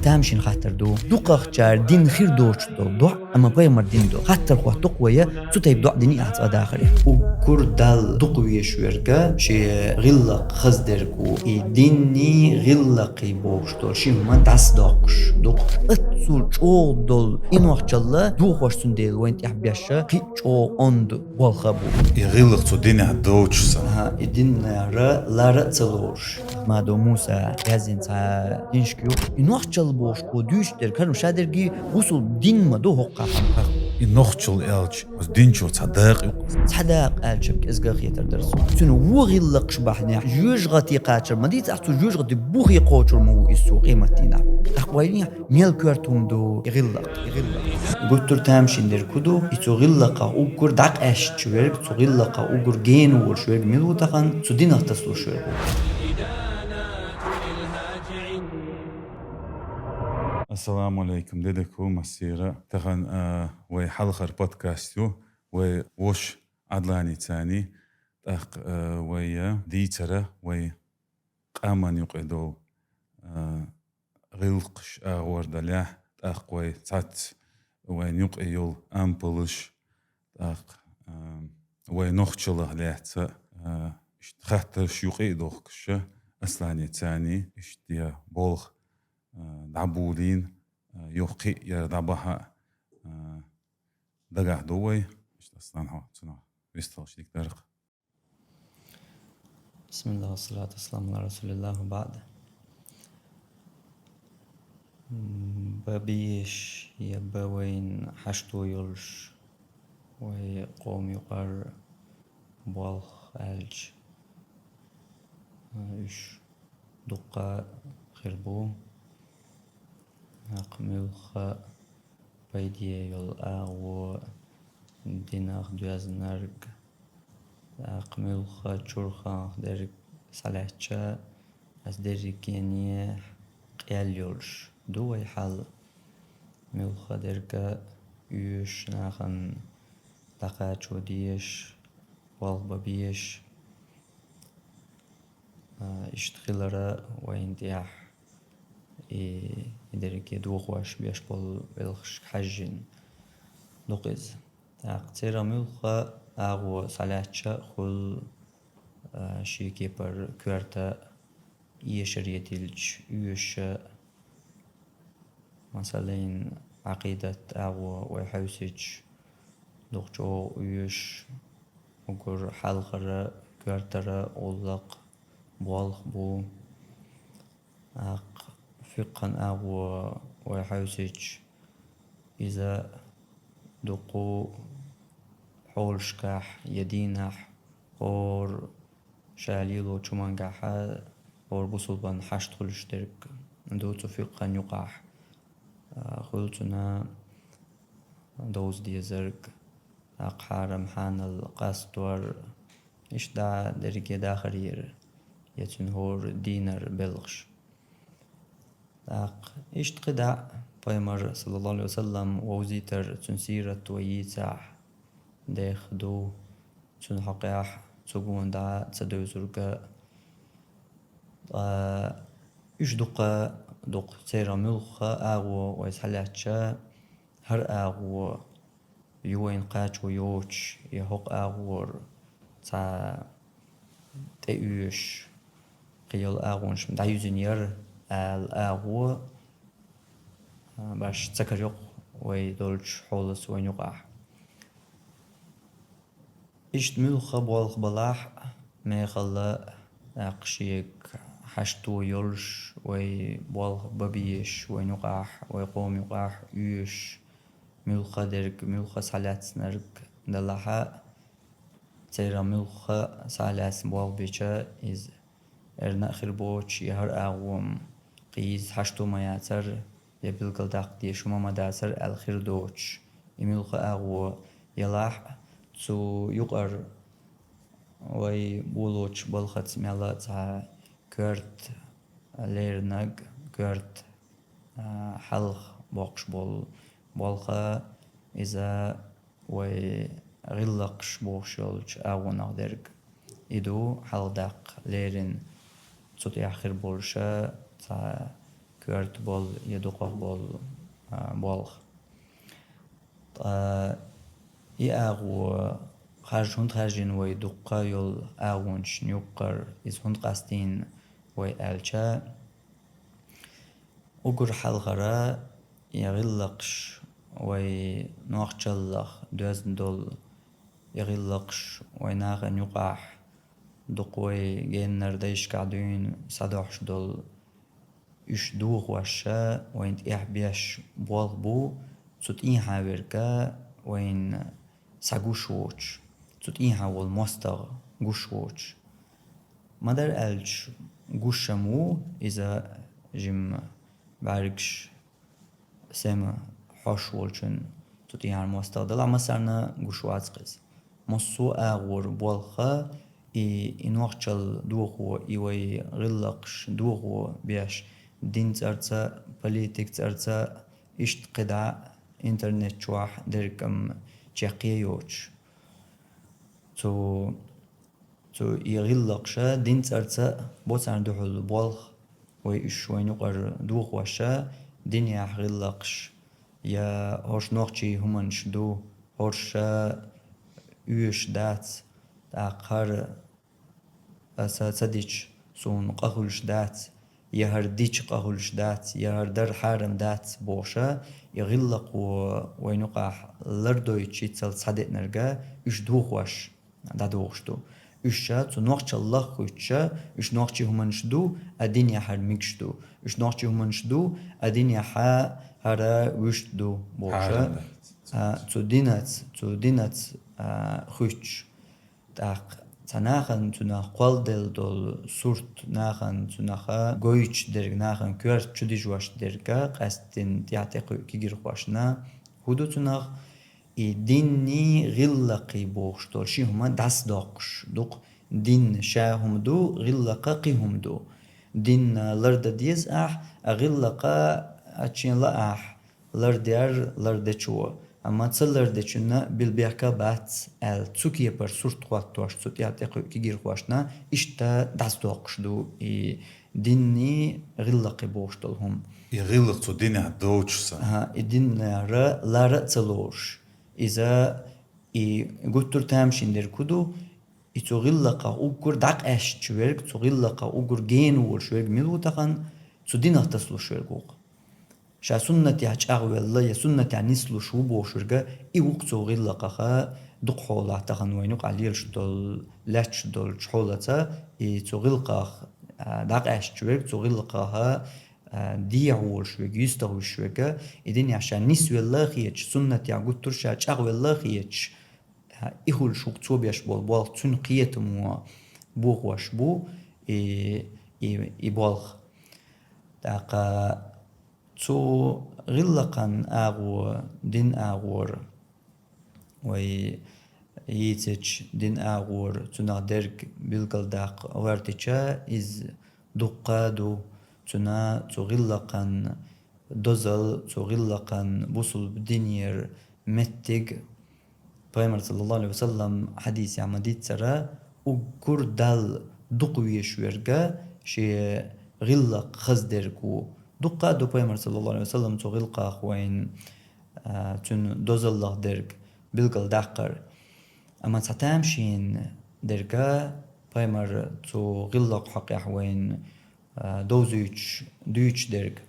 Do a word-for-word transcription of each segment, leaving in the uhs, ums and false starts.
Тамашийна хаттар ду. ДукхагӀчар дин хир доцуш долу доӀа, амма пайхамар дин ду. Хаттар хӀотту-кх вай, цу тайпа доӀа дина ахь цкъа дахаре. Уггар Далла дукха везаш верг, шен гӀиллакх хаза дерг ву. И динний гӀиллакхий бохуш долу ши хӀума дӀасадоккхуш ду-кх. Оццул чӀогӀа долу и нохчалла духош цундела вайна тӀехь беш, кхин а чӀогӀа онда болх бу. И гӀиллакх цу динехь доцуш санна. Аха, и динара лара а ца лоруш. Ахмадов Муса яздина цхьа книжка ю. И нохчалла бохуш кхо дуьйцуш дерг, хӀара ша дерг бусулба дин ма ду хӀокху хьокъехь. И нохчалла аьлча, оцу динчо цхьа дакъа ю-кх. Цхьа дакъа аьлча, кӀезга хетар дара суна. Цуьнан вон гӀиллакхаш бахьанехь, жоьжахати кхачар ма дийца ахь, цу жоьжахати бухе кхочур ма ву иза цо къематдийнахь. ТӀаккха вайна мел коьрта хӀума ду и гӀиллакх, и гӀиллакх. Гуттар а тамашийна дерг хӀун ду, и цу гӀиллакхах уггар дӀакъаьсташ верг, цу гӀиллакхах уггар гена волуш верг мила ву тахана, цу динах тасалуш верг ву. Ассаламу алейкум, де дика ду массеран. Тахана, а, вай хьалхара подкаст ю, вай воша Ӏадлани Цани, тӀаккха, а, вай, а, дийцар, вай къаман юкъе долу, а, гӀиллакхаш агӀор далахь, тӀаккха вай цхьацца вайн юкъе йолу ампалаш, тӀаккха, а, вай нохчаллах лаьцна, а, иштта хаттарш юкъе а дохкуш, Аслане Цани, иштта я болх, а, дӀаболийна, а, юха кхин а яра дӀабахьа, а, дагахь ду вай, иштта Аслан хьо цунах вистхуьлуш дика дара-кх. بسم الله والصلاة والسلام على رسول الله وبعد. М, ба беш я ба вайн хьашто йолуш, вай къоман юкъара болх аьлча, уьш дуккха хир бу. ТӀаккха муьлхха пайде йолу агӀо динах доьзнарг, тӀаккха муьлхха чурханах дерг схьалаьцча, ас дерригене къел йолуш ду вай хьал. Муьлхха дерг оьшуш, нахана дӀакхачо дезаш, болх бан безаш. А, иштта хилар вайна тӀехь, и, и дерриге дохош беш болу белхашка хьаьжжина ду-кх иза. ТӀаккха церан муьлхха агӀо схьалаьцча, хуьлу, а, шен кепара коьрта эшаре диллича оьшуш, масалан, Ӏакъидат агӀо вай хьаьвсича, дукха чӀогӀа оьшуш, уггар хьалхара коьртара гӀуллакх, болх бу. ТӀаккха фикъхӀан агӀо вай хьаьвсича, иза дуккха хьолашкахь я дийнахь, хӀора ша лелочу хӀумангахьа, хӀора бусулбан хьашт хуьлуш дерг ду цу фикъхӀан юкъахь, а, хуьлу цуьнан довза дезарг, тӀаккха хьарам-хьанал къастор, иштта дерриге дахар яра, я цуьнан хӀора дийнара белхаш. ТӀаккха иштта кхидӀа а пайхамар, саллаллаху Ӏалайхи ва саллам, вовзийтар, цуьнан сират вай йийцахь, дехха ду, цуьнан хьокъехь цу гонахь дӀа ца девзарг а. Ткъа уьш дуккха, дуккха церан муьлхха агӀо вай схьалаьцча, хӀара агӀо ю вайна кхачо йоцуш, я хӀокху агӀора цхьа тӀеоьшуш, кхин йолу агӀонаш дӀаюьзна яра ала агӀо, а, баш ца карайо-кх вай долчу хьолаца вайна юкъахь. Иштта муьлхха болх балахь а, мехалла а, тӀаккха шега хьашто йолуш, вай болх бан безаш, вайна юкъахь, вай къоман юкъахь оьшуш, муьлхха дерг, муьлхха схьалаьцнарг далахь а, церан муьлхха схьалаьцна болх бича, иза эрна а хир боцуш, я хӀара агӀо-м кхийза хьашто ма яцара, я билгалдаккха дезаш хӀума ма дацара аьлла хир доцуш, и муьлхха агӀо ялахь а, цу юкъара вай болочу балхаца мел а цхьа коьрта леринарг, коьрта, а, хьалха боккхуш болу болх, иза вай гӀиллакхаш бохуш йолчу агӀонах дерг. И ду хьалхадаккха леррина цу тӀехь хир болуша цхьа коьрта болу я дукхах болу, а, болх. Ткъа и агӀо харжа хӀунда хаьржина вай дуккха йолу агӀончашна юккъара, иза хӀунда къастийна вай аьлча, уггар хьалхара и гӀиллакхаш, вай нохчаллах доьзна долу и гӀиллакхаш, вай нахана юкъахь дукха вай геннара дайшкахь дуьйна схьадохьуш долу, уьш дохош вайна тӀехь беш болх бу, цу тӀехьа верг вайна схьагуш воцуш, цу тӀехьа волу мостагӀа гуш воцуш. Ма-дарра аьлча, гуш-м ву иза жимма бӀаьргаш, сема хьош волчун цу тӀехьара мостагӀа далахь, массарна гуш вац-кх иза. Массо а агӀора болх, и, и нохчалла дохо, и вай гӀиллакхаш дохо беш, дин цӀарца, политик цӀарца, иштта кхидӀа интернет чохь дерг-м чекхъе йоцуш. Цу Цу и гӀиллакхаша дин цӀарца а бо царна дуьхьал болх, вай уьш вайна юкъара дохоша, динехь гӀиллакхаш, я хӀорш нохчийн хӀуманаш ду, хӀорша оьшуш дац, тӀаккха хӀара аса ца дича, суна къа хуьлуш дац, я хӀара дича къа хуьлуш дац, я хӀара дар хьарам дац бохуша, и гӀиллакхо вайна юкъахь лардойтуш йиццалц схьадеънарга уьш дохош дӀадохуш ду. Уьш ша цу нохчаллах а хуьттуша, уьш нохчийн хӀуманаш ду, а динехь хӀара мегаш ду. Уьш нохчийн хӀуманаш ду, а динехь хӀара вуьшта ду бохуша. Хьарам дац. А, цу динаца, цу динаца, а, хуьттуш. ТӀаккха цхьа нахана цунах кхолладелла долу сурт, нахана цунах гойтуш дерг, нахана коьрта чу дижош дерг, къаьсттина тӀаьхьа тӀекхуьу кегирхошна. ХӀун ду цунах? И динний гӀиллакхий бохуш долу ши хӀума дӀасадоккхуш ду-кх. Дин ша хӀума ду, гӀиллакх кхин хӀума ду. Дин лардан деза ахь, а гӀиллакх а шен лаахь лардер лардечо, амма ца лардечунна билбехка бац аьлла, цу кепара сурт хӀоттош цу тӀаьхьа тӀекхуьу кегирхошна иштта дӀасадоккхуш ду и динний гӀиллакхий бохуш долу хӀума. И гӀиллакх цу динехь доцуш санна. Ага, и динера лара а ца лоруш. Иза и гуттар а тамашийна дерг хӀун ду, и цу гӀиллакхах уггар дӀакъаьсташ верг, цу гӀиллакхах уггар гена волуш верг мила ву тахана, цу динах тасалуш верг ву-кх. Ша суннатехь чӀагӀвелла я суннатехь нислуш ву бохуш верг, и ву-кх цу гӀиллакхах дукха хьолахь тахана вайна юкъахь лелаш долу, лаьтташ долчу хьолаца, и цу гӀиллакхах, а, дӀакъаьсташ верг, цу гӀиллакхах, а, дехьа волуш верг, юьстах вуьсуш верг, и динехь ша нисвелла а хеташ, суннатехь гуттар а ша чӀагӀвелла а хеташ, а, и хуьлуш ву-кх цо беш болу болх, цуьнан кхетамо бохош бу и, и, и болх. ТӀаккха цу гӀиллакхан агӀо, дин агӀора вай йийцича, дин агӀора цунах дерг билгалдаккха гӀоьртича, иза дуккха а ду, цуьнан цу гӀиллакхан дозалла, цу гӀиллакхан бусулба динера меттиг. Пайхамар, саллаллаху алейхи ва саллам, хьадисехь ма-дийццара, уггар Далла дукха везаш верг шен гӀиллакх хаза дерг ву. Дуккха а ду Пайхамар, саллаллаху алейхи ва саллам, цу гӀиллакхах вайна, а, цуьнан дозаллах дерг билгалдаккхар. Амма цхьа тамашийна дерг Пайхамар цу гӀиллакх хьокъехь вайна, а, довзуьйтуш, дуьйцуш дерг.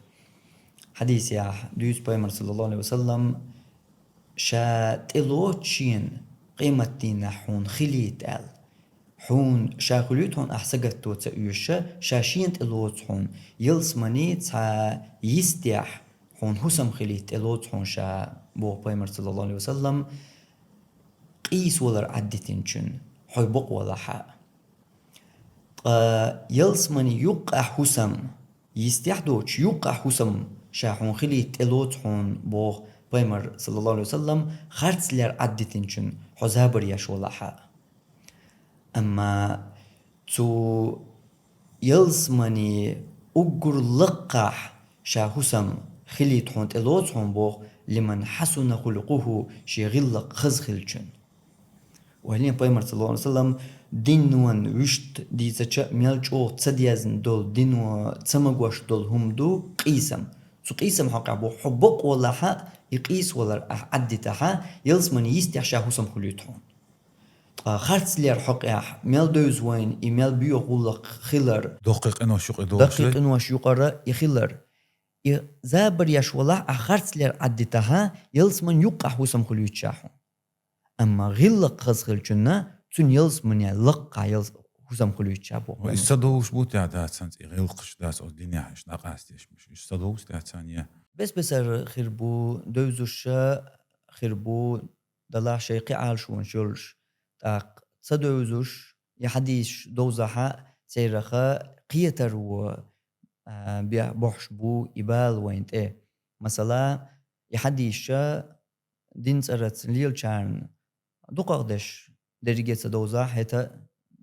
Хьадисехь дуьйцу Пайхамар, саллаллаху алейхи ва саллам, ша тӀелоцу шена къематдийнахь хьуна хилийта аьлла. Хьуна ша хуьлуьйту хьуна ахь сагатто ца оьшуша, ша шена тӀелоцу хьуна, ялсамани цхьа йистехь хьуна хӀусам хилийта тӀелоцу хьуна ша, боху Пайхамар, саллаллаху алейхи ва саллам, къийса валар Ӏаддитинчун, хьой бакъ валахьа. Ткъа ялсамани юккъехь хӀусам, йистехь доцуш, юккъехь хӀусам ша хьуна хилийта тӀелоцу хьуна, боху Пайхамар, саллаллаху алейхи ва саллам, харцлер Ӏаддитинчун хьо забар еш валахьа. Амма цу ялсамани уггар лакхахь ша хӀусам хилийта хьуна тӀелоцу хьуна, боху, лиман хьасуна хулукъуху, шен гӀиллакх хаза хилчун. Вайна Пайхамар, саллаллаху алейхи ва саллам, динон вуьшта дийцача мел чӀогӀа ца дезна долу, дино ца магош долу хӀума ду къийсам. Цу къийсам хьокъехь бу хьо бакъвалахьа, и къийсавалар ахь Ӏаддитахьа, ялсамани йистехь ша хӀусам хуьлуьйту хьуна. Ткъа харцлер хьокъехь мел девза вайна и мел боьха гӀуллакх хилар, даккхий къинош юкъа долуш даккхий къинош юкъара и хилар. И забар еш валахь, ахь харцлер Ӏаддитахьа, ялсамани юккъахь хӀусам хуьлуьйту ша хьуна. Амма гӀиллакх хаза хилчунна, цуьнан ялсамане лаккхахь ялс-, хӀусам хуьлуьйту ша боху. Ва, иза ца довзуш бу те дац хӀинца, и гӀиллакхаш дац оцу динехь иштта дӀакъастеш, иштта ца довзу те царна я? Бес-бесара хир бу, девзуша хир бу, далахь шайн кхин Ӏалашонаш йолуш, тӀаккха ца девзуш, и хьадисаш довзахьа, цераха кхетар ву, а, бе-, бохьуш бу и бала вайна тӀе. Масала, и хьадисаша дин цӀараца лелачарна дукхахдеш дерриге ца довзахь, хӀета,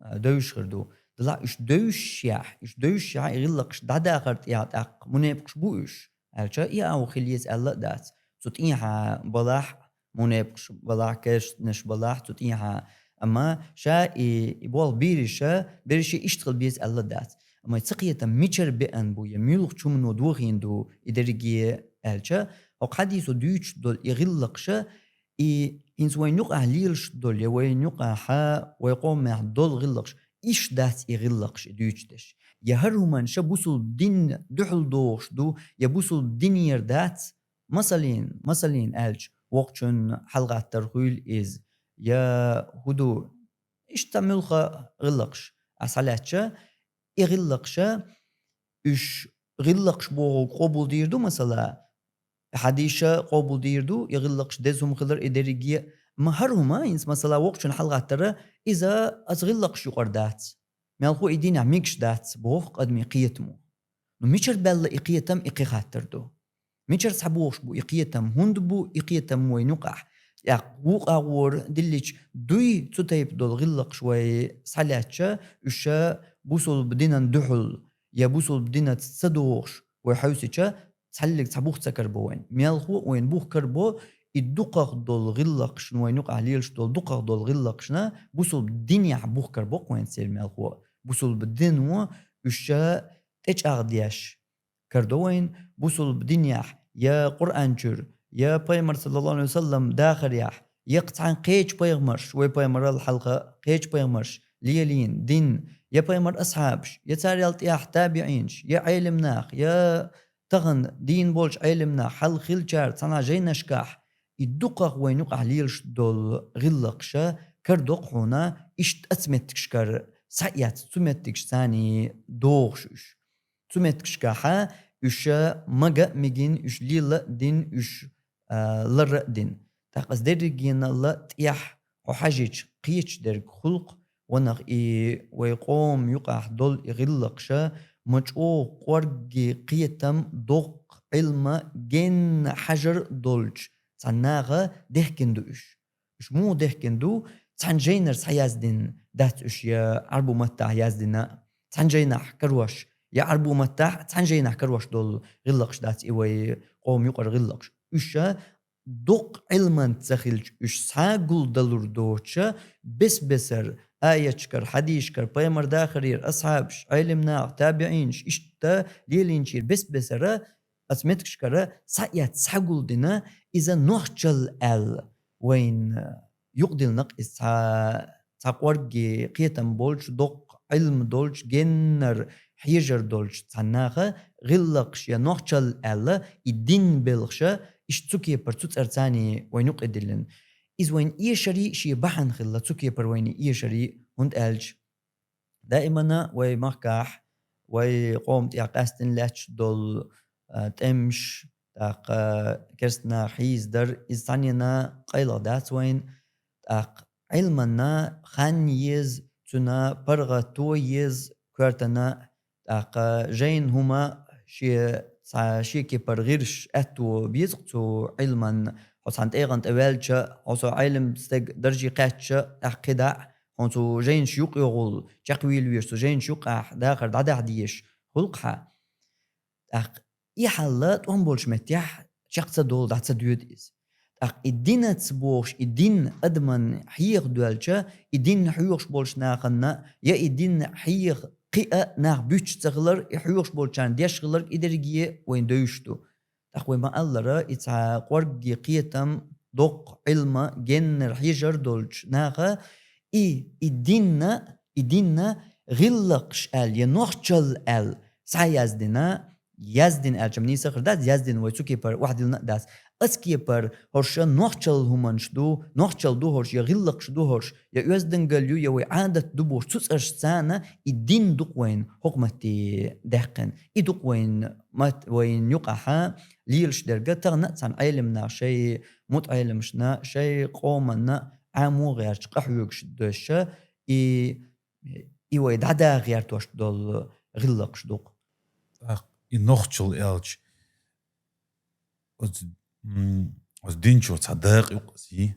а, девзаш хир ду. Далахь уьш девзашехь, уьш девзашехь, и гӀиллакхаш дӀадахар тӀехь тӀаккха мунепакъаш бу уьш, аьлча, и агӀо хила еза аьлла а дац. Цу тӀехьа балахь, мунепакъаш балахь, керстанаш балахь цу тӀехьа. Амма ша и, и болх бийриша, берриша иштта хила беза аьлла а дац. Амма и цакхетам мичара беана бу, я муьлхачу хӀумано дохийна ду и дерриге аьлча, хӀокху хьадисо дуьйцуш долу и гӀиллакхаша, и хӀинца вайна юкъахь лелаш долу, я вайна юкъахьа, вай къомехь долу гӀиллакхаш, иштта дац и гӀиллакхаш и дуьйцуш дерш. Я хӀара хӀуманаш бусулба динна дуьхьал догӀуш ду, я бусулба динера дац, масалин, масалин аьлча, воккхачун хьалагӀаттар хуьлу иза, я хӀун ду, иштта муьлхха гӀиллакхаш. Ахь схьалаьцча, и гӀиллакхаша, уьш гӀиллакхаш бохург къобалдийр ду, масала, хьадисаша къобалдийр ду, и гӀиллакхаш деза хӀума хилар и дерриге а. Ма хӀара хӀума, хӀинца, масала, воккхачун хьалагӀаттара, иза оцу гӀиллакхаш юкъара дац. Мелхо и динехь мегаш дац, боху къадаме кхетамо. Ну, мичара баьлла и кхетам, и кхин хаттар ду. Мичара схьабогӀуш бу и кхетам, хӀунда бу и кхетам вайна юкъахь? ТӀаккха вукху агӀора диллича, дуй цу тайпа долу гӀиллакхаш вай схьалаьцча, уьш бусулба динан дуьхьал я бусулба динаца ца догӀуш вай хьовсича, цхьаллиг цхьа бух ца карабо вайна. Мелхо а вайна бух карабо, и дукхах долу гӀиллакхашна, вайна юкъахь лелаш долу дукхах долу гӀиллакхашна, бусулба динехь бух карабо вайна церан мелхо а. Бусулба дино уьш тӀечӀагӀдеш карадо вайна, бусулба динехь я Къуръан чуьра, я Пайхамар, саллаллаху алейхи ва саллам, дахарехь, я цхьана кхечу пайхамарш, вай пайхамарал хьалха кхечу пайхамарш лелийна дин, я пайхамар асхьабаш, я царел тӀехь табиӀинаш, я Ӏелимнах, я тахана дийна болчу Ӏелимнах хьалха хиллачара цхьана жайнашкахь, и дукхах вайна юкъахь лелаш долу гӀиллакхаша карадо хьуна, иштта оцу меттигашкара схьаэцна, цу меттигашца догӀуш уьш. Цу меттигашкахьа уьш мага а мегина, уьш лела а дина, уьш, а, лара а дина. ТӀаккха аса дерригенал а тӀехь хьо хьажийча кхеташ дерг хуьлу-кх, ванах, и вай къоман юкъахь долу и гӀиллакхаша, ма чӀогӀа кӀорге кхетам, доккха Ӏилма, генна хьажар долчу цхьана наха дехкина ду уьш. Уьш муха дехкина ду? Цхьана жайнара схьаяздина дац уьш, я Ӏарбу маттахь яздина цхьана жайнахь карош, я Ӏарбу маттахь цхьана жайнахь карош долу гӀиллакхаш дац и вай къоман юкъара гӀиллакхаш. Уьш доккха Ӏилманца ца хилча, уьш схьагулдалур доцуша, бес-бесара аяташкара, хьадисашкара, пайхамар дахарера, асхьабаш, Ӏелимнах, табиӀинаш, иштта лелийначера бес-бесара оцу меттигашкара схьаэцна, схьагулдина, иза нохчалла аьлла, вайна юкъадиллина-кх иза цхьа, цхьа кӀорге кхетам болчу, доккха Ӏилма долчу, геннара хьежар долчу цхьана наха гӀиллакхаш я нохчалла аьлла, и дин белхаша, иштта цу кепара, цу цӀарца вайна юкъадиллина. Иза вайна эшарий шен бахьана хилла, цу кепара вайна эшарий, хӀунда аьлча даимана вай махкахь, вай къоман тӀехь къаьстина лаьтташ долу, а, тӀемаш, тӀаккха керстанах хьийзадар, иза цхьаннена къайлаха дац вайна, тӀаккха Ӏилманна хан еза, цуьнан паргӀато еза коьртана, тӀаккха жайна хӀума шен, цхьа шен кепара гӀирсаш аьтто беза-кх цу Ӏилманна, хьо цхьана тӀегӀан тӀе ваьлча, хьо со Ӏелим стеган дарже кхаьчча, тӀаккха кхидӀа а, хьуна цу жайнаш юкъа йогӀул чекхвийла везаш, цу жайнаш юкъахь дахар дӀадахьа дезаш хуьлу-кх хьан. ТӀаккха и хьал тӀом болчу меттехь чекх ца долу, дӀа ца доьду иза. ТӀаккха и динаца бохуш, и дин адаман хьеха доьлча, и дин хьоьхуш болчу нахана, я и дин хьеха кхиа нах буьтуш ца хилар, и хьоьхуш болчарна деш хиларг, и дерриге вайн девзаш ду. ТӀаккха вай ма-аллара, и цхьа кӀоргге кхетам, доккха Ӏилма, геннара хьежар долчу наха, и, и динна, и динна гӀиллакхаш аьлла, я нохчалла аьлла, схьаяздина, яздина аьлча-м нийса хир дац, яздина вай цу кепара охьадиллина а дац. Ас кепара хӀорш нохчалла хӀуманаш ду, нохчалла ду хӀорш, я гӀиллакхаш ду хӀорш, я оьздангалла ю, я вай Ӏадат ду бохуш, цу цӀаршца царна и дин ду-кх вайна хӀокху матте даьккхина. И ду-кх вайна мат-, вайна юкъахьа лелаш дерг, тахана а цхьана Ӏелам наха шайн мутаӀеламашна, шайн къоманна Ӏамо гӀерташ къахьоьгуш дезаш, и, и вай дӀадаха гӀертош долу гӀиллакхаш ду-кх. ТӀаккха и нохчалла аьлча, оцу, м, оцу динчо цхьа дакъа юкъа ас йий?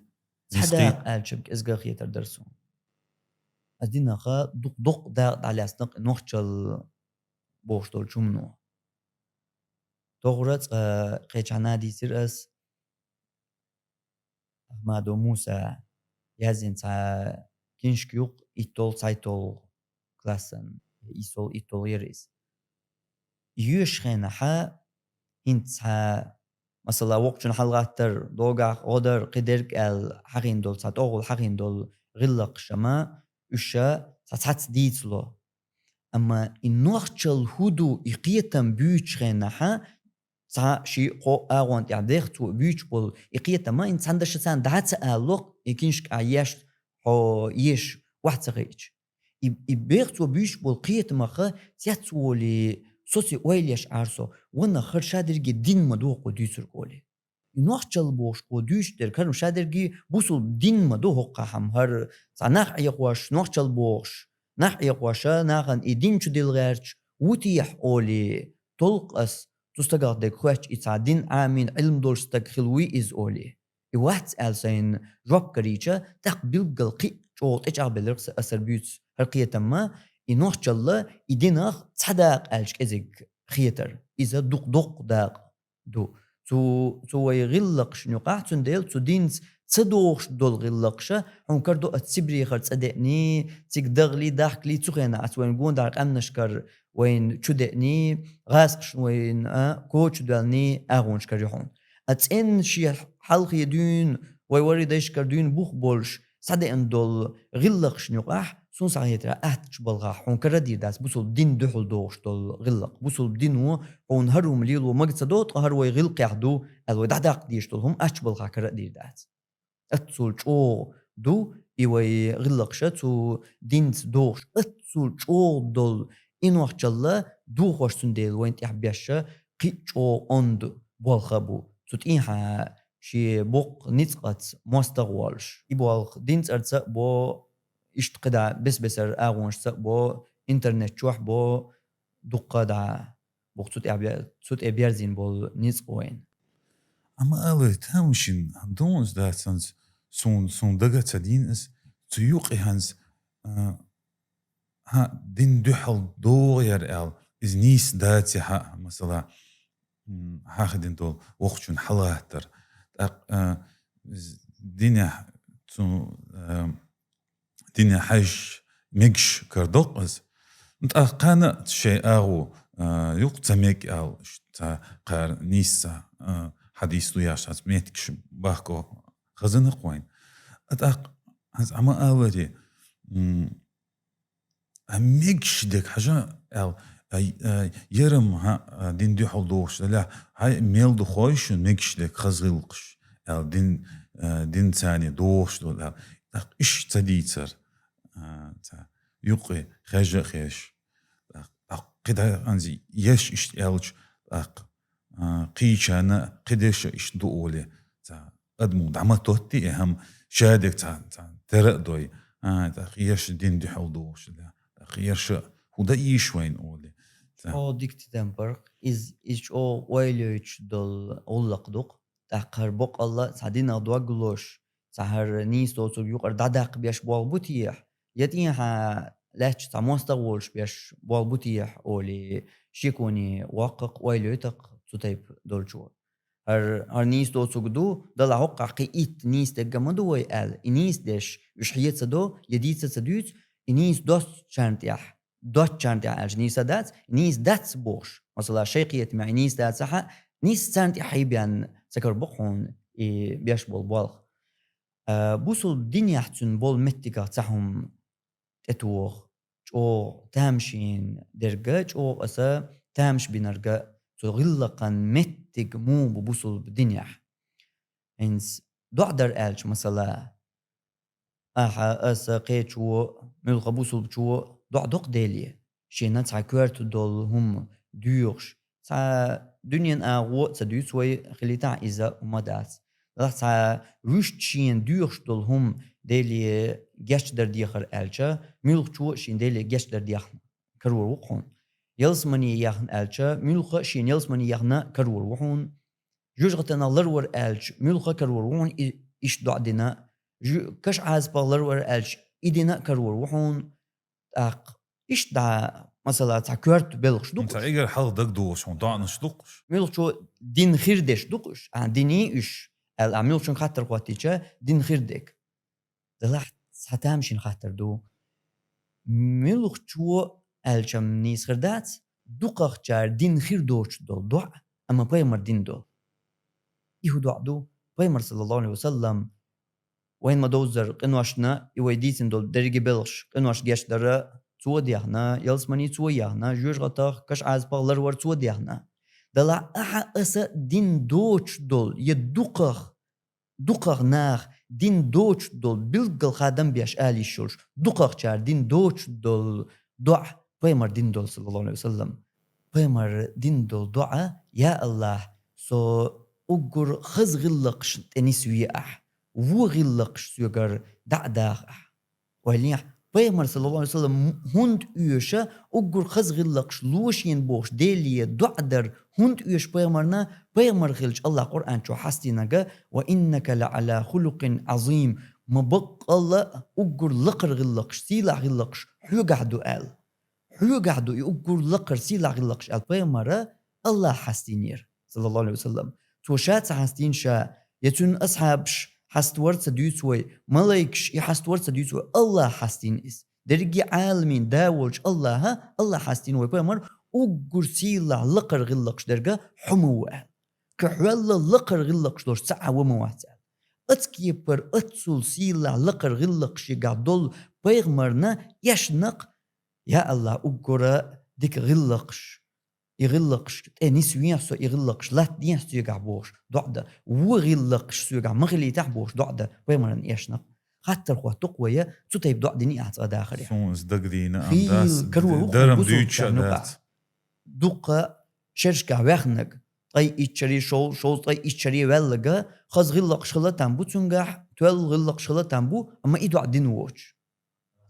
Цхьа дакъа аьлча-м кӀезга хетар дара суна. Ас динах дукха-дукха дакъа дӀалаьцна-кх и нохчалла бохуш долчу хӀумано. Тохара цкъа кхечахьана дийцира ас, Ахмадов Муса яздина цхьа киншка ю-кх, иттолгӀа, цхьайттолгӀа классан, иссолгӀа, иттолгӀа яра иза. Йоьшучу хенахьа хӀинца цхьа, масала, воккхачун хьалагӀаттар, догахь гӀо дар, кхидерг аьлла хьахийна долу, цхьа тӀогӀул хьахийна долу гӀиллакхаш-м, уьш цхьа цхьацца дийцало. Амма и нохчалла хӀун ду, и кхетам буьйцучу хенахьа, цхьа, ши, кхо агӀон тӀехь бех цо буьйцуш болу и кхетам, и цхьана дашца царна дӀа а ца алалокх, и киншка ахь еш, хьо еш охьа ца хиъча. И, и бех цо буьйцуш болу кхетамах цецволий, соций ойла еш Ӏара со, ванах хӀара шадерриге дин ма ду хӀокхо дуьйцург олий. И нохчалла бохуш кхо дуьйцуш дерг, хӀара-м шадерриге бусулба дин ма ду хӀокхахь-м, хӀара цхьа нах Ӏехош, нохчалла бохуш, нах Ӏехош, нахана и дин чу дилла гӀерташ ву техьа олий, толкъа ас цу стагах дерг хоьттуш, и цхьа дин Ӏамийна Ӏилма долуш стаг хила вуй иза олий. И вац аьлла сайна жоп карийча, тӀаккха билггал кхин а чӀогӀа тӀечӀагӀбелира-кх сан аса хӀара буьйцу хӀара кхетам-м, и нохчалла, и динах цхьа дакъа аьлча кӀезиг хетар. Иза дукха-дукха дакъа ду. Цу, цу вай гӀиллакхашна юкъахь, цундела цу динца ца догӀуш долу гӀиллакхаш, хьуна кара ду ас Сибрехара цӀа деаний, цига дахлий, дахкалий, цу хенахь ас вайна гондахьара къаьмнашкара вайна чу деаний, гӀазкхашна вайна, а, коча доьлланий агӀонашкара ю хьуна. А цӀенна шен хьалхе дуьйна, вай ворхӀе дайшкара дуьйна бух болуш, схьадеана долу гӀиллакхашна юкъахь, суна схьахетарехь, аттачу балхахь хьуна кара а дийр дац бусулба дин дуьхьал догӀуш долу гӀиллакх. Бусулба дино хьуна хӀара хӀума лело мага ца до, ткъа хӀара вай гӀиллакхехь ду аьлла, вай дӀадаккха дезаш долу хӀума аттачу балхахь кара а дийр дац. Аццул чӀогӀа ду и вай гӀиллакхаш, цу динца догӀуш, аццул чӀогӀа долу и нохчалла дохош, цундела вайна тӀехь беш кхин а чӀогӀа онда болх а бу. Цу тӀехьа шен боккха ницкъаца мостагӀа волуш. И болх дин цӀарца а бо, иштта кхидӀа бес-бесара агӀонашца а бо, интернет чохь а бо, дуккха а дӀа бу-кх цу тӀе бе-, цу тӀе берзийна болу ницкъ вайна. Амма алар тамашийна хӀума ду иза, дац хӀинца суна, суна дага ца дийна иза, цу юкъе хӀинца, а, хьан дин дуьхьал догӀу яра аьлла, иза нийса дац хьан, масала, м, хьахийна долу воккхачун хьалагӀаттар. ТӀаккха, а, з-, динехь цу, а, динехь хьаьжча мегаш кара доккху иза. ТӀаккха кхана а шайн агӀо, а, юкъа ца мега аьлла, ш-, ца кхара нийса, а, хьадис ду яхаш, цхьацца меттигаш бахко хазанакх вайн. А тӀаккха хӀинца Ӏама аларе, м, а мегаш дерг хьажа аьлла, а, а, ярам хьан, а, дин дуьхьал дохуш далахь, хьай мел ду хой шун мегаш дерг хаза гӀиллакхаш аьлла, дин, а, дин царне дохуш долу аьлла. ТӀаккха иштта ца дийцар, а, ца юкъе хьежа а хьеш. ТӀаккха, тӀаккха кхидӀа хӀинца еш иштта аьлча, тӀаккха, а, кхечарна кхидерш а иштта ду олий, ца адамо дӀа ма тоттий, и хӀама шадерг цхьа, цхьа тера а дой, а, тӀаккха ерш дин дуьхьал дохуш далахь, тӀаккха ерш а хӀун дан ийш вайна олий. Ца. О, дика тидам бара-кх, из, из чӀогӀа ойла йойтуш долу гӀуллакх ду-кх. ТӀаккха хӀара боккъалла цхьа динах дог лозуш, цхьа хӀара нийса доцург юкъара дӀадаккха беш болх бу техьа, я тӀехьа лаьтташ цхьа мостагӀа волуш беш болх бу техьа олий, шеконе воккха-кх, ойла йойта-кх цу тайпа долчо. ХӀара, хӀара нийса доцург ду, далахь хӀокхахь кхин итт нийса дерг ма ду вай аьлла. И нийса деш, уьш хьеца до, я дийца ца дуьйцу, и нийса доцучарна тӀехь, доцучарна тӀехь аьлча нийса дац, и нийса дац бохуш. Масала, шайн кхетамехь и нийса дацахь а, нийса царна тӀехь хьийбенна ца карабо хьуна и беш болу болх. А, бусулба динехь цуьнан болу меттигах цхьа хӀума тӀетоху. ЧӀогӀа тамашийна дерг а, чӀогӀа аса тамаш бинарг а, цу гӀиллакхан меттиг муха бу бусулба динехь. ХӀинца доӀа дар аьлча, масала, ахьа, аса, кхечо, муьлхха бусулбачо доӀа доккху Деле, шена цхьа коьрта долу хӀума доьхуш, цхьа дуьненан агӀо а ца дуьйцу вай, хилийтахь иза хӀума дац. Делахь цхьа вуьшта шена доьхуш долу хӀума Деле гечдар дехар аьлча, муьлххачо а шена Деле гечдар дехна карор ву хьуна. Ялсамане яхна аьлча, муьлхха а шена ялсамане яхна карор ву хьуна. Жоьжахатанах ларвар аьлча, муьлхха а карор ву хьуна и, иштта доӀа дина. Жу-, каш Ӏазапах ларвар аьлча, и дина а карор ву хьуна. ТӀаккха иштта дӀа, масала, цхьа коьрта белхаш ду-кх уьш. Цхьа эгар хьалха дагадогӀуш хьуна доӀанаш ду-кх уьш. Муьлххачо дин хир деш ду-кх уьш. Ахьа дин ю уьш аьлла, ахьа муьлххачунна хаттар хӀоттийча, дин хир дерг. Делахь цхьа тамашийна хаттар ду. Муьлххачо аьлча-м нийса хир дац, дукхахчара дин хир доцуш долу доӀа, амма пайхамар дина долу. И хӀун доӀа ду? Пайхамар, саллаллаху Ӏалайхи ва саллам, вайна ма-довззара къиношна, и вай дийцина долу дерриге белхаш, къинош гечдара цо дехна, ялсамане цо яхна, жоьжахатах, каш Ӏазапах ларвар цо дехна. Делахь ахьа, аса дин доцуш долу, я дукхах, дукхах наха дин доцуш долу, билггал хадам беш ала йиш йолуш, дукхахчара дин доцуш долу доӀа пайхамар дина долу, саллаллаху Ӏалайхи ва саллам. Пайхамар дина долу доӀа: «Я АллахӀ, со уггар хаза гӀиллакхашна тӀе нисве ахь, вон гӀиллакхаш соьгара дӀа а даха ахь». Ойла йехьа, пайхамар, саллаллаху Ӏалайхи ва саллам, хӀунда оьшу уггар хаза гӀиллакхаш ло шена бохуш Деле доӀа дар, хӀунда оьшу пайхамарна? Пайхамар хилча, АллахӀа Къуръан чохь хьастийнарг: «Ва иннака ла Ӏала хулукъин Ӏазим». Ма-баккъалла а уггар лакхара гӀиллакхаш, сийлахь гӀиллакхаш хьоьгахь ду аьлла. Хьоьгахь ду и уггар лакхара, сийлахь гӀиллакхаш аьлла пайхамара АллахӀа хьастийнера, саллаллаху Ӏалайхи ва саллам. Цо ша ца хьастийна ша, я цуьнан асхьабаш хьаставар ца дуьйцу вай, малайкаш и хьаставар ца дуьйцу вай, АллахӀа хьастийна иза. Дерриге Ӏаламийн да волчу АллахӀа, АллахӀа хьастийна вай пайхамар уггар сийлахь лакхара гӀиллакхаш дерг хьо ма ву аьлла. Кхин хьол а лакхара гӀиллакхаш долуш цхьа а ван ма вац аьлла. Оцу кепара оццул сийлахь лакхара гӀиллакхаш шегахь долу пайхамарна эшна-кх: «Я АллахӀ, уггара дика гӀиллакхаш, и гӀиллакхаш тӀе нисвехьа со, и гӀиллакхаш латтадехьа соьгахь», бохуш доӀа дан. «Вон гӀиллакхаш соьгахь ма хилийтахь», бохуш доӀа дан пайхамарна эшна-кх. Хаттар хӀотту-кх вай, цу тайпа доӀа дина ахь цкъа дахарехь. Суна иза дагадийна, ам хилла дас, карор ву-кх дарам дуьйцуш а дац. Дуккха шерашкахь ваьхнарг, ткъе итт шаре, шов-, шовзткъе итт шаре ваьлларг, хаза гӀиллакхаш хила там бу цуьнгахь, тоьлла гӀиллакхаш хила там бу, амма и доӀа дина воцуш.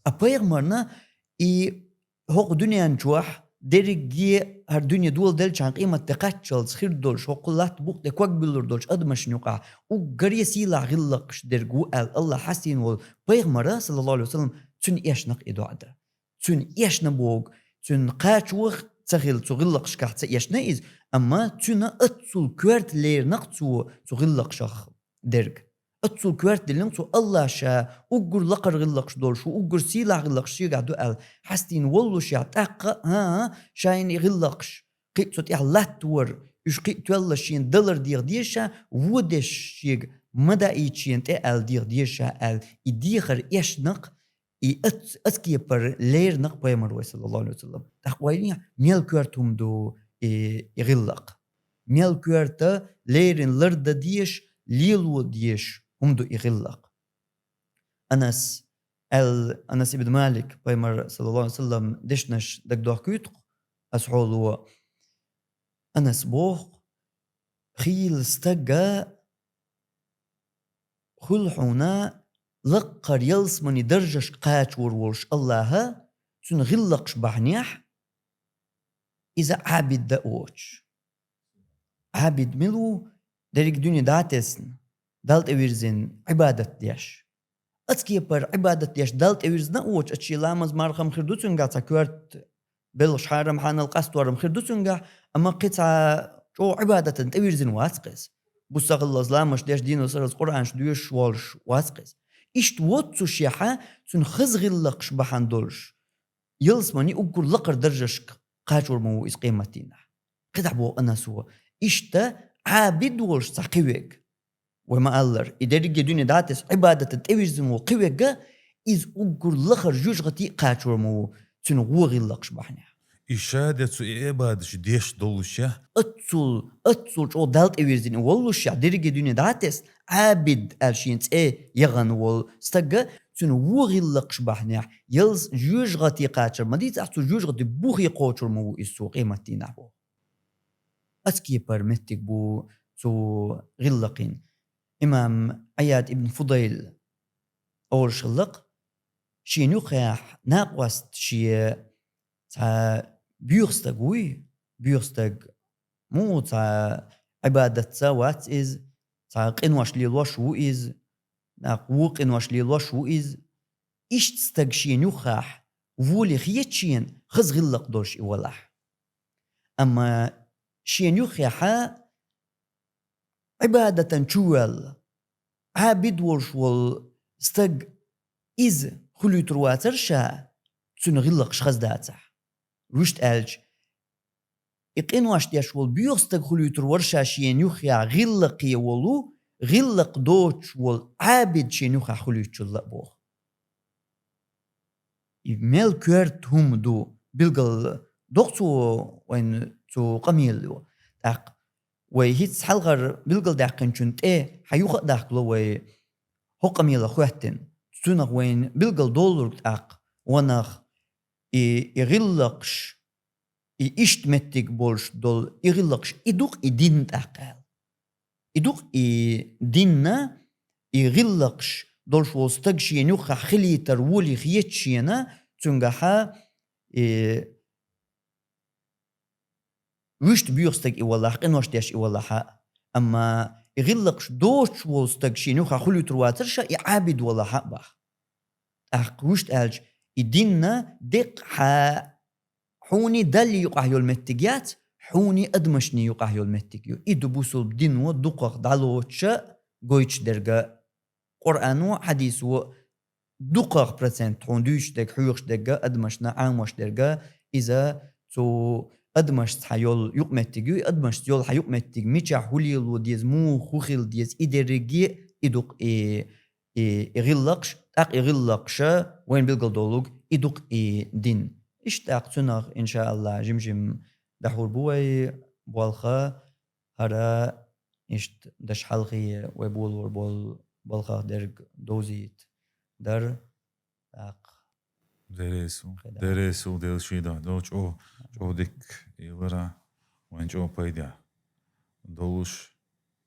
А пайхамарна и хӀокху дуьнен чохь дерриге хӀара дуьне доладелчахьана къематде кхаччалц хир долуш, хӀокху латта букъа тӀе ког буьллур долчу адамашна юкъахь уггаре сийлахь гӀиллакхаш дерг ву аьлла АллахӀа хьастийна волу пайхамара, саллаллаху Ӏалайхи ва саллам, цуьнан эшна-кх и доӀа дан. Цуьнан эшна боху, цуьнан кхачо ца хилла, цу гӀиллакхашкахь ца эшна иза, амма цуьнан оццул коьрта лерина-кх цо цу гӀиллакхашах дерг. Оццул коьрта диллина-кх цо АллахӀа ша уггар лакхара гӀиллакхаш долуш ву, уггар сийлахь гӀиллакхаш шегахь ду аьлла хьастийна воллушехь, тӀаккха а, а, шайна и гӀиллакхаш кхин а цу тӀехь латтавар, уьш кхин а тоьлла шена далар деха деза ша, вон деш шега ма даийта шена тӀе аьлла деха деза ша аьлла, и дехар эшна-кх, и оц-, оцу кепара лерина-кх пайхамар вай, саллаллаху Ӏалайхи ва саллам. ТӀаккха ойла йехьа, мел коьрта хӀума ду и, и гӀиллакх. Мел коьрта лерина лардан дезаш, лело дезаш хӀума ду и гӀиллакх. Анас аьлла, Анас ибн Малик, пайхамар, саллаллаху Ӏалайхи ва саллам, дешнаш дагадохкуьйту-кх ас хьоло. Анас боху-кх: «Хийла стага хуьлу хьуна лакхара ялсамани даржашка кхачавур волуш АллахӀа, цуьнан гӀиллакхаш бахьанехь, иза Ӏабид дан а воцуш». Ӏабид мила ву? Дерриг дуьне дӀа а тесна, Далла тӀевирзина, Ӏибадат деш. Оцу кепара Ӏибадат деш Далла тӀевирзина а воцуш, оцу шен ламаз-марха-м хир ду цуьнгахь, цхьа коьрта белхаш, хьарам-хьанал къасторам хир ду цуьнгахь, амма кхин цхьа чӀогӀа Ӏибадатана тӀевирзина вац-кх иза. бусалба ламазаш деш, дийнал, сарралц Къуръанаш доьшуш волуш вац-кх иза. Иштта воццушехь, цуьнан хаза гӀиллакхаш бахьана долуш, ялсамани уггар лакхара даржашка кхачор ма ву иза къематдийнахь. КхидӀа боху Анаса: иштта Ӏабид волуш цхьа кхин верг, вай ма-аллара, и дерриге дуьне дӀа а тесна, Ӏибадатан тӀевирзина волу кхин верг, иза уггар лахара жоьжахати а кхачор ма ву, цуьнан вон гӀиллакхаш бахьанехь. И шадерг цо и Ӏибадаташ деш доллушехь, аццул, аццул чӀогӀа Далла тӀевирзина воллушехь, дерриге дуьне дӀа а тесна, Ӏабид аьлла шен цӀе яхана волу стаг, цуьнан вон гӀиллакхаш бахьанехь, ялс-, жоьжахати кхачар ма дийцахь, цу жоьжахати бухе кхочур ма ву иза цо къематдийнахь боху. Оцу кепара меттиг бу цу гӀиллакхийн. Имам Ӏияд ибн Фудайл олуш хилла-кх, шена юххехь накъост шен цхьа боьха стаг вуй, боьха стаг, муха цхьа Ӏибадатца вац иза, цхьа къинош лелош ву иза, нах ву къинош лелош ву иза. Иштта стаг шена юххехь волий хеташ шена, хаза гӀиллакх долуш и валахь. Амма шена юххехьа Ӏибадатан чу воьлла, Ӏабид волуш волу стаг иза хуьлуьйтур вацара ша, цуьнан гӀиллакхаш хаза дацахь. Вуьшта аьлча, и къинош деш волу боьха стаг хуьлуьйтур вара ша шена юххехь гӀиллакхе волу, гӀиллакх доцуш волу Ӏабид шена юххехь хуьлуьйтучул а боху. И мел коьрта хӀума ду, билггал доккху цо вайна цу къамело. ТӀаккха вай хӀинца хьалхара билгалдаьккхинчунна тӀе хьан юха а дахкало вай хӀокху къамелах хӀоьттина. Цунах вайна билггал долург тӀаккха, ванах и, и гӀиллакхаш, и иштта меттиг болуш долу и гӀиллакхаш, и ду-кх и дин тӀаккха аьлла. И ду-кх и динна, и гӀиллакхаш долуш волу стаг шена юххехь хилийтар волий хеташ шена, цуьнгахьа и вуьшта боьха стаг и валахь, къинош деш и валахьа, амма и гӀиллакхаш доцуш волу стаг шена юххехь хуьлуьйтур вацара ша, и Ӏабид валахьа а боху. ТӀаккха вуьшта аьлча, и динна деккъа хьа хьуний Далла юкъахь йолу меттиг яц, хьуний адамашний юкъахь йолу меттиг ю. И ду бусалба дино дукхах дӀалоцуша гойтуш дерга. Къуръано, хьадисо дукхах процент хьуна дуьйцуш дерг, хьоьхуш дерга, адамашна Ӏамош дерга, иза цу адамашца хьан йолу юкъаметтиг ю, и адамашца йолу хьан юкъаметтиг мичахь, хӀун лело деза, муха, хӀун хила деза, и дерриге и ду-кх и и, и гӀиллакхаш, тӀаккха и гӀиллакхаша вайна билггал долург, и ду-кх и дин. Иштта тӀаккха цунах, иншааллахӀ, жим-жим дӀахьур бу вай болх, хӀара иштта даш хьалхе вай болор болу балхах дерг довзийта дар. ТӀаккха Деррису, кхидӀа. Деррису, Дела шийдахь долчу, чӀо, чӀо дикка елара, вайн чӀо пайда долуш,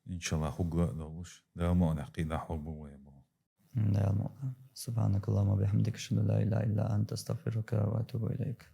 иншаллахӀ, хӀугга а долуш, Дала мукъ лахь кхидӀа хьо бу вай бу. Дала мукъ лахь. سبحانك اللهم وبحمدك، أشهد أن لا إله إلا أنت، أستغفرك وأتوب إليك.